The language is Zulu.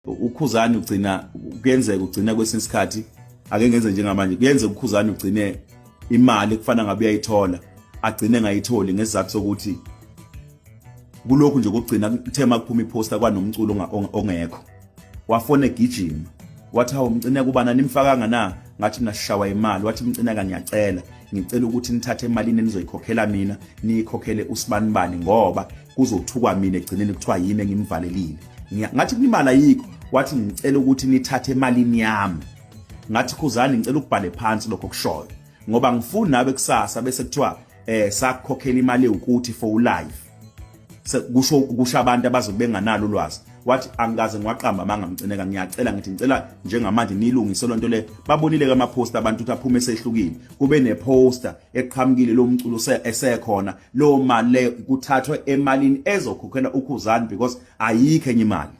Ukhuzani ugcina kuyenzeka ugcina kwesinye isikhathi, ake ngenze njengamanje, kuyenzeka uKhuzani ugcine imali kufana ngabe uyayithola, agcine engayitholi ngesizathu sokuthi kulokhu nje kokugcina kuthe makuphuma iposter kwanomculo ongekho, wafona egijima, wathi, "Hawu Mcineka, ubana nimfakanga na?" Ngathi mina sishawa imali. Wathi, "Mcineka, ngiyacela, ngicela ukuthi nithathe emalini enizoyikhokhela mina, niyikhokhele usibanibani, ngoba kuzothukwa mina egcineni, kuthiwa yimi engimvalelile." Ngathi imali ayikho. Wathi, "Ngicela ukuthi nithathe emalini yami." Ngathi, "Khuzani, ngicela ukubhale phansi lokho kushoyo, ngoba ngifuni nawe kusasa bese kuthiwa sakukhokhela imali ewukuthi for life, kusho abantu abazobe benganalo ulwazi." Wathi, "Angikaze ngiwaqamba amanga, Mcineka, ngiyacela." Ngithi ngicela njengamanje niyilungise lonto le. Babonile ke ama-poster abantu ukuthi aphume esehlukile, kube ne-poster eqhamukile lo mculo esekhona. Lo mali leyo kuthathwe emalini ezokhokhela uKhuzani because ayikho enye imali.